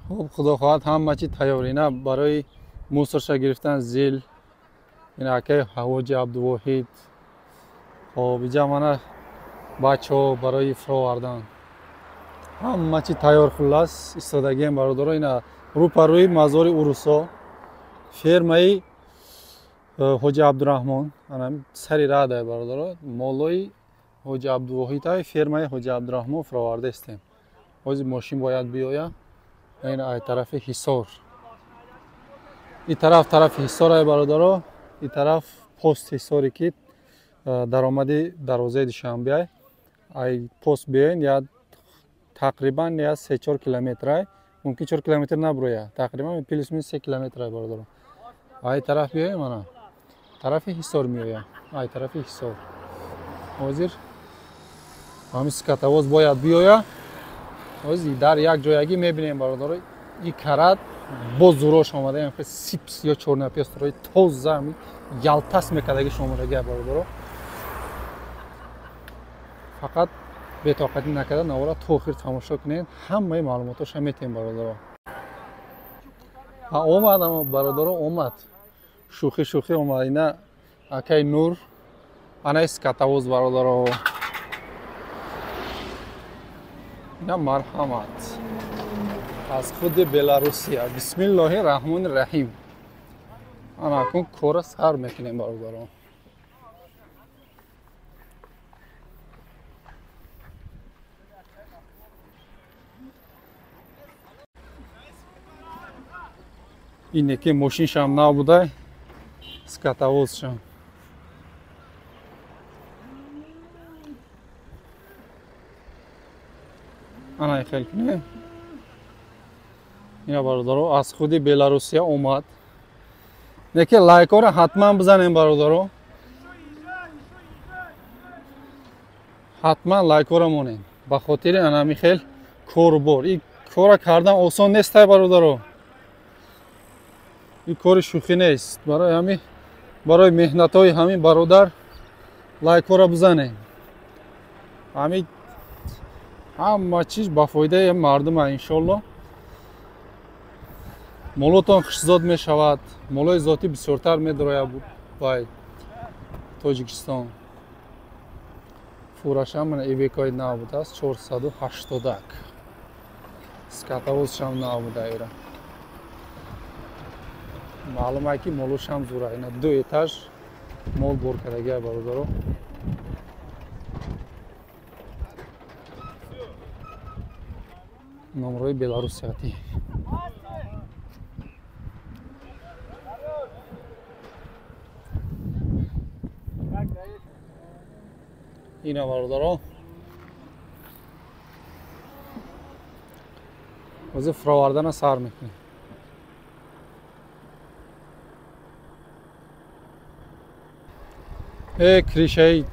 Хуб, худо хоҳад ҳама чи тайёр. Ина барои мусорша гирифтан зил. Ина акаи Ҳоҷи Абдувоҳид. Хоб, иҷа мана бачаҳо барои фуровардан. Ҳама чи тайёр, хуллас истодагием бародаро. Ина рӯпарӯи мазори урусо, фермаи Ҳоҷи Абдураҳмон. Ана сари раҳ бародаро, молои Ҳоҷи Абдувоҳид, фермаи Ҳоҷи Абдураҳмон фуроварда истем. Ҳозир мошин бояд биёя. Ин ай тарафи Ҳисор. Ин тараф тарафи Ҳисор ай бародаро, ин тараф пост Ҳисоре ки даромади дарвозаи Душанбе ай. Ай пост биёен, я тақрибан я 3-4 километр ай. Мумкин 4 километр наброя. Тақрибан плюс-минус 3 километр ай бародаро. Ай тараф биёем, ана тарафи Ҳисор меоя. Ай тарафи Ҳисор. Ҳозир ҳамин скотовоз бояд биёя. Ҳозир дар як ҷоягӣ мебинем бародаро. Ин карат боз зурош омада, сипс ё чорнапёстрои тоза ялтас мекардагиш омадагия бародаро. Фақат бетоқатӣ накарда навора то охир тамошо кунед, ҳамаи маълумотоша метем бародаро. Омад бародаро, омад. Шӯхӣ шӯхӣ омад. Ина акаи Нур, анаи скотовоз бародаро. Ина марҳамат аз худи Беларусия. Бисмиллоҳи раҳмони раҳим. Ана акун кора сар мекунем бародаро. Ине ки мошиншам набудай, скотовозшам. Ана хел кунем. Ина бародаро аз худи Беларусия омад. Неки лайкора ҳатман бизанем бародаро. Ҳатман лайкора монем. Ба хотири анами хел корбор. Ин кора кардан осон нест бародаро. Ин кори шӯхӣ нест. Барои ҳамин, барои меҳнатҳои ҳамин бародар лайкора бизанем. Ҳамин ҳама чиз ба фоидаи мардум иншолло. Молотон хушзод мешавад, молои зотӣ бисёртар медарояд ба Тоҷикистон. Фурашам мана ивекои нав будааст 480. Скотовозшам нав буда ира. Маълум ай ки молушам зура. Ина ду этаж мол бор кардагия бародаро. Номрои Беларусиятӣ. Ина бародаро ҳозир фуровардана сар мекунем. Кришаи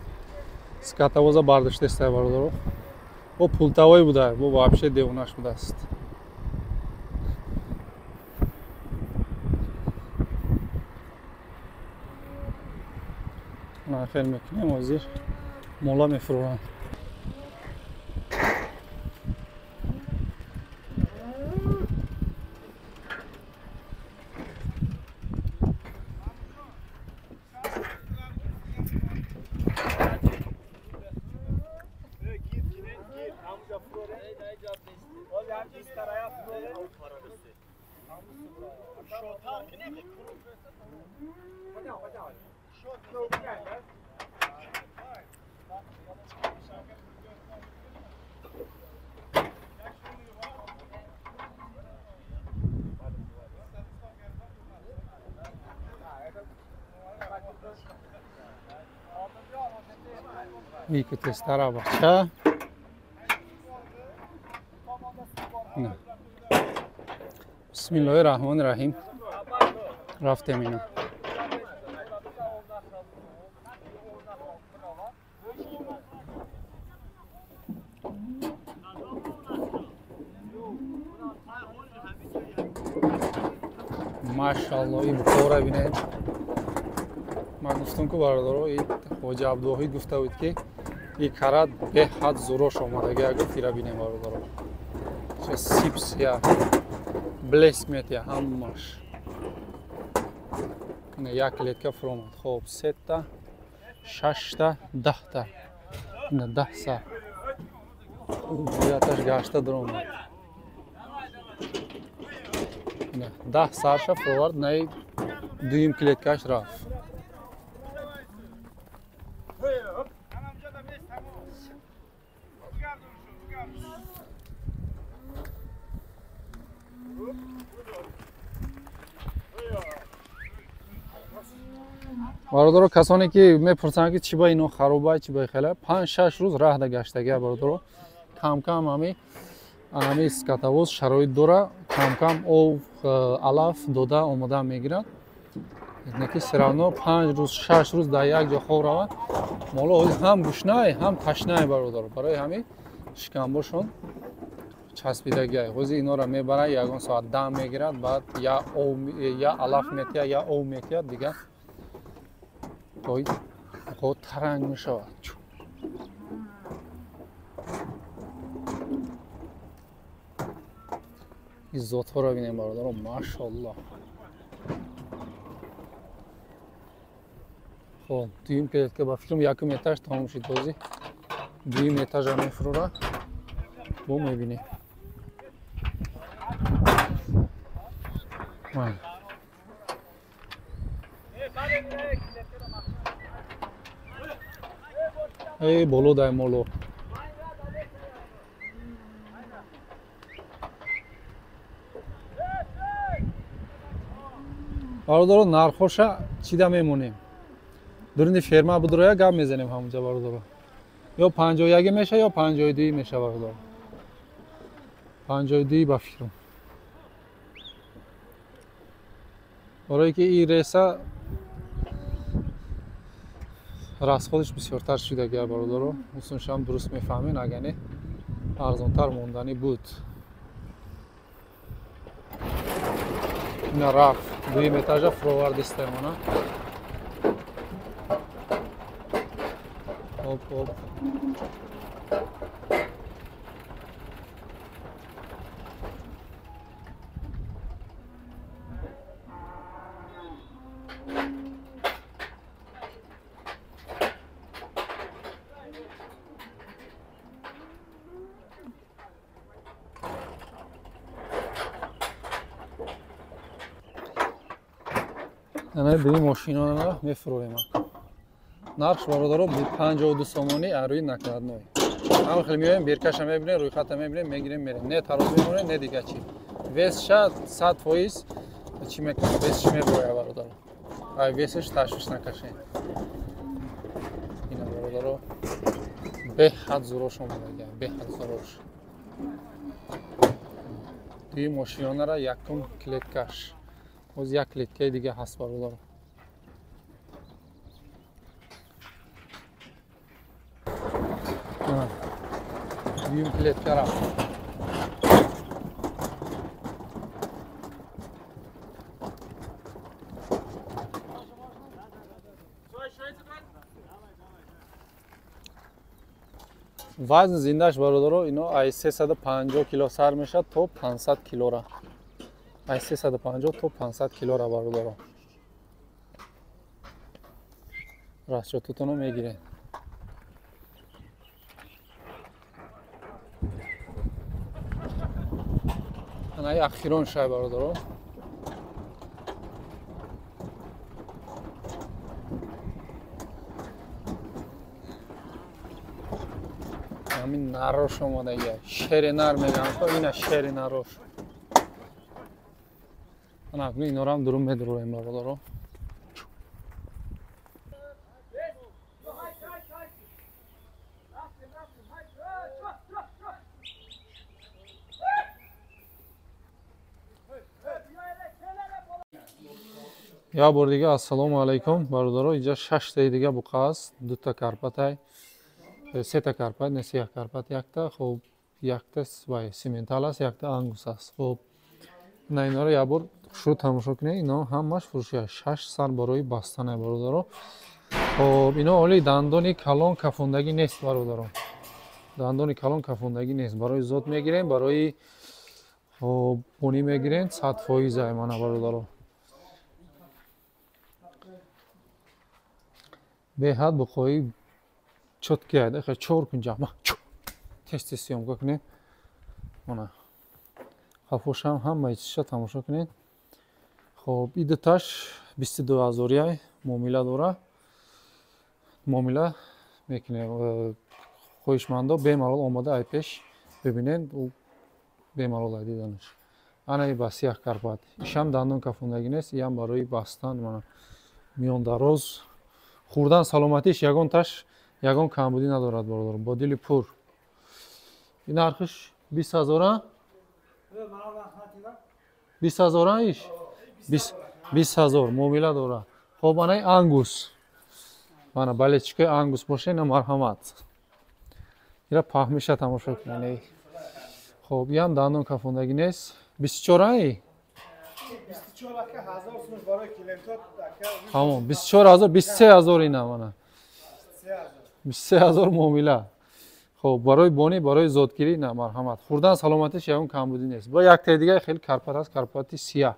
скотовоза бардоштаеста бародаро. Бо пултавой буда, бо вообще девонаш будааст. Хел мекунем, ҳозир мола мефуроранд. Ики тестара бача. Бисмиллоҳи раҳмони раҳим. Рафтем ина. Машалло, ин бухора бинед. Ман гуфтам ку бародаро, ин Ҳоҷи Абдувоҳид гуфта буд ки ин карат беҳад зурош омадагия, гуфт ира бинем бародаро. Ча сипс я Блеск метия ҳамаш. Ина як клетка фуромад. Хоб, 3та, 6та, 10та. Ина 10 сар. Яташ гашта дуромад. Ина 10 сарша фуровард, наи дуюм клеткаш рафт. Бародаро, касоне ки мепурсанд ки чӣ ба ино хароба, чӣ ба хела, 5-6 рӯз раҳда гаштагия бародаро. Кам-кам ҳами скотовоз шароит дора, кам-кам ов, алаф дода омода мегирад. Неки всё равно 5 рӯз, 6 рӯз дар як ҷо хоб равад. Моло ҳам гушнай, ҳам ташнай бародаро. Барои ҳами шикамбошон часпидагиай. Ҳозир инора мебарад, ягон соат дам мегирад, баъд я ов, я алаф метия, я ов метия, дигар той таранг мешавад. Ин зотҳоро бинем бародаро, машаллоҳ. Хоб, дуюм клетка ба фикрам якум этаж тамом шуд. Бози дуюм этажа мефурора, бо мебинем. Эй, боло дай моло. Бародаро, нархоша чида мемонем? Дуруни ферма будроя гап мезанем ҳамунҷа бародаро. Ё 51 меша, ё 52 меша бародаро. 52 ба фикрам. Барое ки ин реса расходиш бисёртар шудагия бародаро. Усуншам дуруст мефаҳмем, агар не арзонтар монданӣ буд. Ина рафт дуюм этажа фуровардистаемона. Оп, оп. Ана дуюм мошинонро мефурорем. Нархш бародаро 52 сомонӣ арӯи накладной. Ҳама хел меоем, биркаша мебинем, рӯйхата мебинем, мегирем, мерем. Не тароз мемонем, не дига чӣ. Весша 100% чӣ мекунем, весш меброя бародаро. Ай весш ташвиш накашем. Ина бародаро беҳад зурош омадагия, беҳад зурош. Дуюм мошинонара якум клеткаш. Боз як клеткаи дига ҳаст бародаро. Дуюм клетка рафт. Вазн зиндаш бародаро ино ай 350 кило сар мешад то 500 килора. Ай 350 то 500 килора бародаро. Расчётотонро мегиред. Ана ахирон шай бародаро. Ҳамин нарош омадагия. Шери нар мегӯям, ина шери нарош. Ана акнун инорам дурум медуроем бародаро. Я бор дига ассалому алайкум бародаро. Инҷа 6таи дига буқа аст, 2та карпатай, 3та карпат, не сея карпат, якта, хоб якта вай симентал аст, якта ангус аст. Хоб на инора я бор хушрӯ тамошо кунед, ино ҳамаш фурӯши аст. 6 сар барои бастане бародаро. Хоб ино оли дандони калон кафондагӣ нест бародаро. Дандони калон кафондагӣ нест. Барои зот мегирем, барои Хоб, бонӣ мегирен 100% ай мана бародаро. Беҳад буқои чотки ай, хе чор кунҷа. Ма тез-тез съёмка кунем. Мана. Хафошам ҳамаи чизша тамошо кунед. Хоб, и дуташ 22 ҳазори ай, муомила дора. Муомила мекунем. Хоҳишмандо бемалол омода ай пеш бибинед, бемалол ай диданаш. Ана и ба сиях карпат. Ишам дандон кафондагӣ нест, иам барои бастан, мана миён дароз. Хӯрдан саломатиш ягон таш, ягон камбудӣ надорад бародарон, бо дили пур. Ин нархиш 20 ҳазора? 20 ҳазора иш? 20 ҳазор муомила дора. Хоб, анаи ангус. Мана балечкаи ангус боша, ина марҳамат. Ира паҳмиша тамошо кунед. Хоб, иам дандон кафондагӣ нест. 24 ай? Тамом, 24 ҳазор, 23 ҳазор ина мана. 23 ҳазор муомила. Хоб, барои бонӣ, барои зодгирӣ на марҳамат. Хӯрдан саломатиш ягон камбудӣ нест. Бо яктаи дига хеле карпат аст, карпати сияҳ.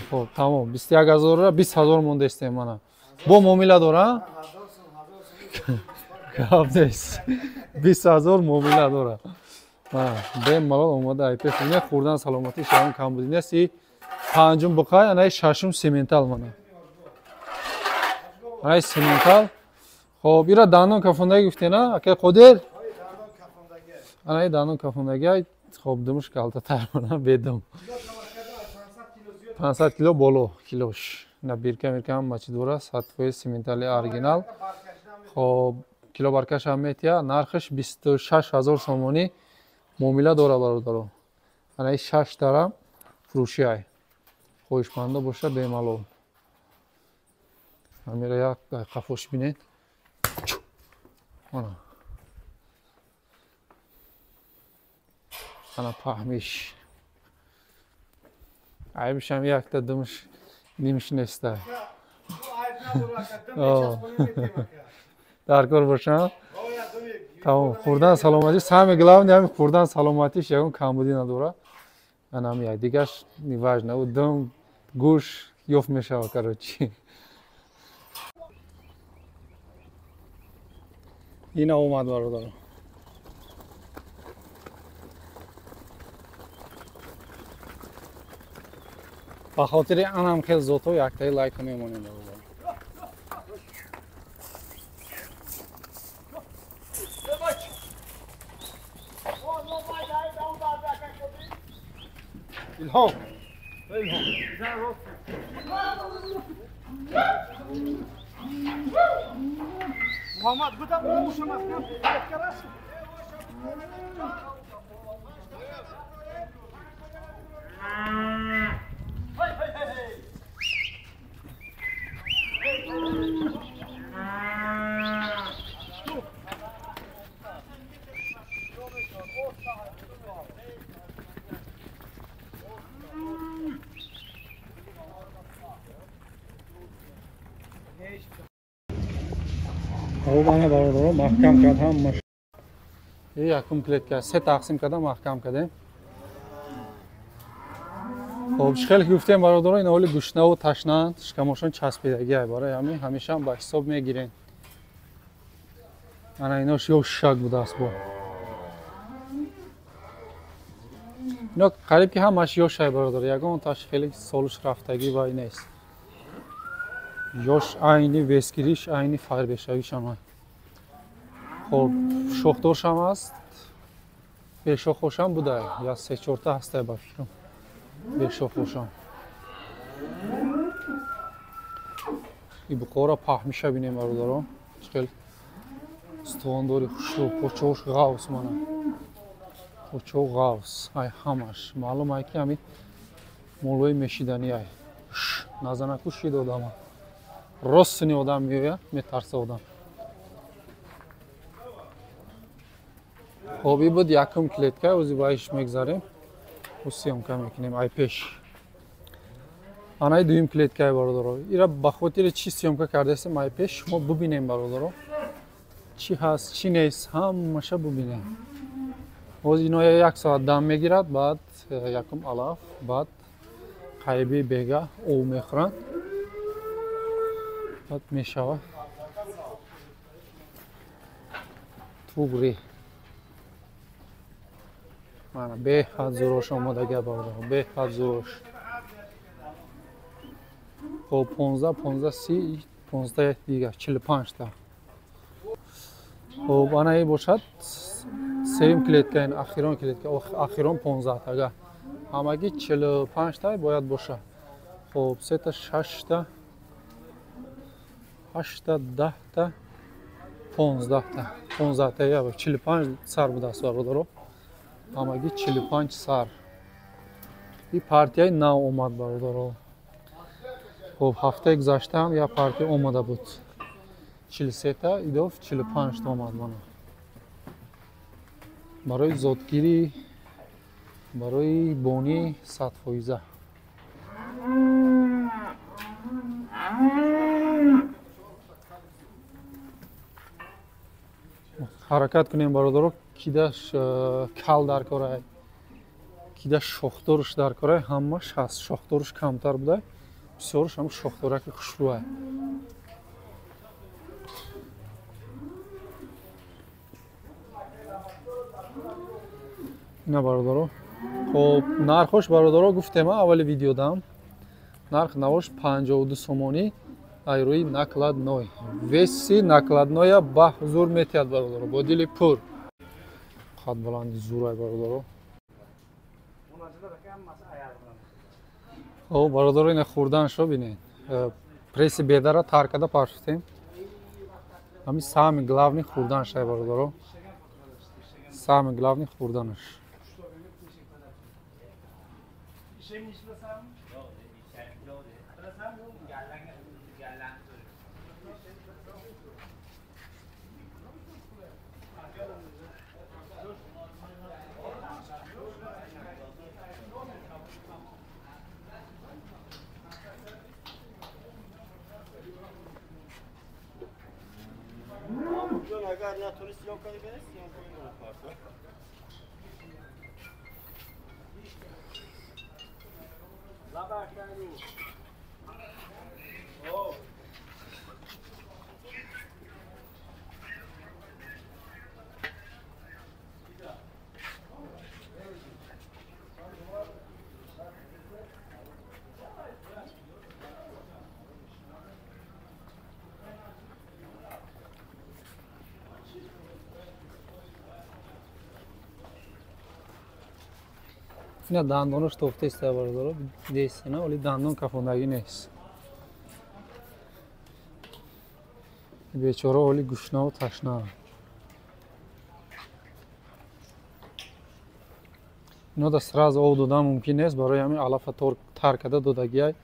Хоб, тамом, 21 ҳазорра 20 ҳазор мондаистем мана. Бо муомила дора? Гап нест. 20 ҳазор муомила дора. Бемалол омода ай пеш мебинед, хӯрдан саломатиш ягон камбудӣ нест. И панҷум буқай, анаи шашум сементал мана. Анаи сементал. Хоб, ира дандон кафондагӣ гуфтена, акай Қодир? Анаи дандон кафондагӣ, хоб, думуш калтатар мана, бедум. 500 кило боло килош. На бирка мирка ҳама чи дора, 100% сементали оригинал. Хоб, кило баркаш ҳам метия, нархаш 26 ҳазор сомонӣ муомила дора бародаро. Анаи шаш тара фурӯши ай. Хоҳишмандо боша бемалол. Ҳамира як қафош бинед. Ана. Ана паҳмиш. Айбишам якта думш нимш неста. Дар кор бошам. Тамом, хӯрдан саломатӣ, самое главное ҳами хӯрдан саломатиш ягон камбудӣ надора. Ана ҳами як дигаш неважно, ӯ дум, гӯш ёфт мешава, короче. Ина омад бародаро. Ба хотири анам хел зотҳо яктаи лайка мемонем бародаро. İlham. İlham. Muhammad, bu da boğuşamaz. Ана бародаро маҳкам кард ҳамаш. Якум клетка се тақсим карда маҳкам кардем. Хоб, чӣ хеле гуфтем бародаро, ин ҳоли гушнаву ташнаанд, шикамошон часпидагӣ ай, барои ҳамин ҳамешаам ба ҳисоб мегирем. Ана инош ё шак будааст бо. Ино қариб ки ҳамаш ёш ай бародаро, ягон таш хеле солуш рафтагӣ вай нест. Ёш айни вескириш, айни фарбешавишам ай. Хоб, шохдоршам аст, бешохошам будай, я се-чорта ҳастай ба фикрам. Бешохошам. И буқора паҳмиша бинем бародаро. Чӣ хел устувондори хушрӯ, почош ғавс мана. Почо ғавс, ай ҳамаш. Маълум ай ки ҳамин молои мешиданӣ ай. Назанаку шид одама. Рост сини одам меояд, метарса одам. Хоб, и буд якум клетка, ози ба иш мегзарем. Ӯ съёмка мекунем ай пеш. Анаи дуюм клеткаи бародаро. Ира ба хотири чӣ съёмка кардаистем ай пеш, шумо бубинем бародаро. Чӣ ҳаст, чӣ нест, ҳамаша бубинем. Боз ино як соат дам мегирад, баъд якум алаф, баъд қайби бега ов мехӯранд. Баъд мешавад туғри. Мана беҳад зурош омодага бародаро, беҳад зурош. Хоб 15, 15, 30, 15 дигар, 45 та. Хоб ана и бошад сеюм клетка, ин ахирон клетка, ахирон 15 тага. Ҳамагӣ 45 та бояд бошад. Хоб 3 та, 6 та, 8 та, 10 та, 15 та. 15 та, я 45 сар будааст бародаро. Ҳамагӣ 45 сар. И партияи нав омад бародаро. Хоб ҳафтаи гузаштаам як партия омада буд. 43 та, идоф 45 та омад мана. Барои зодгирӣ, барои бонӣ 100%. Ҳаракат кунем бародаро, кидаш кал дар корай, кидаш шохдоруш дар корай, ҳамаш ҳаст. Шохдоруш камтар буда, бисёруш ҳам шохдораки хушрӯай. Ина бародаро. Хоб нархош бародаро гуфтем аввали видеодам. Нарх навош 52 сомонӣ ай рӯи накладной. Веси накладноя ба ҳузур метиҳад бародаро, бо дили пур. Қад баланди зурай бародаро. Хоб бародаро ина хӯрданшо бинед. Пресси бедара тар карда партофтем. Ҳамин самый главный хӯрданшай бародаро. Самый главный хӯрданаш. Ина дандонаш тофтаист бародаро, дидестена, вале дандон кафондагӣ нест. Бечора оли гушнаву ташна. Ино да сразу об додан мумкин нест, барои ҳамин алафа тар карда додагиай.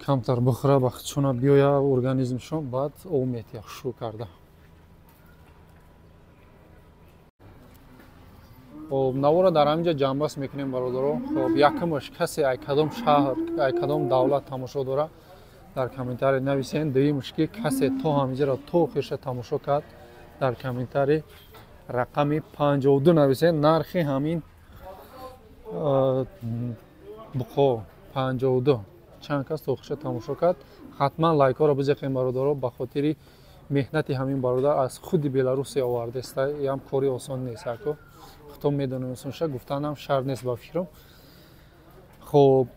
Камтар бихӯра, бахтшона биёя организмшон, баъд об метиҳа хушрӯ карда. Хоб навора дар ҳаминҷа ҷамъбаст мекунем бародаро. Хоб якумаш касе ай кадом шаҳр, ай кадом давлат тамошо дора дар комментарий нависен. Дуюмаш ки касе то ҳаминҷаро то охирша тамошо кард дар комментарий рақами 52 нависен. Нархи ҳамин буқо 52. Чанд кас то охирша тамошо кард. Ҳатман лайкҳоро бизехем бародаро, ба хотири меҳнати ҳамин бародар аз худи Беларусия овардааст. Ям кори осон нест, ако худтон медонем осонша гуфтанам шарт нест ба фикрам. Хоб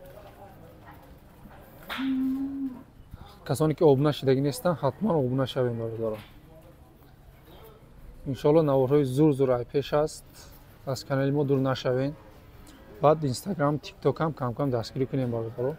касоне ки обуна шидагӣ нестанд, ҳатман обуна шавем бародаро. Иншоалло наворҳои зур зур ай пеш аст, аз канали мо дур нашавем. Баъд Инстаграм, Тикток ҳам кам-кам дастгирӣ кунем бародаро.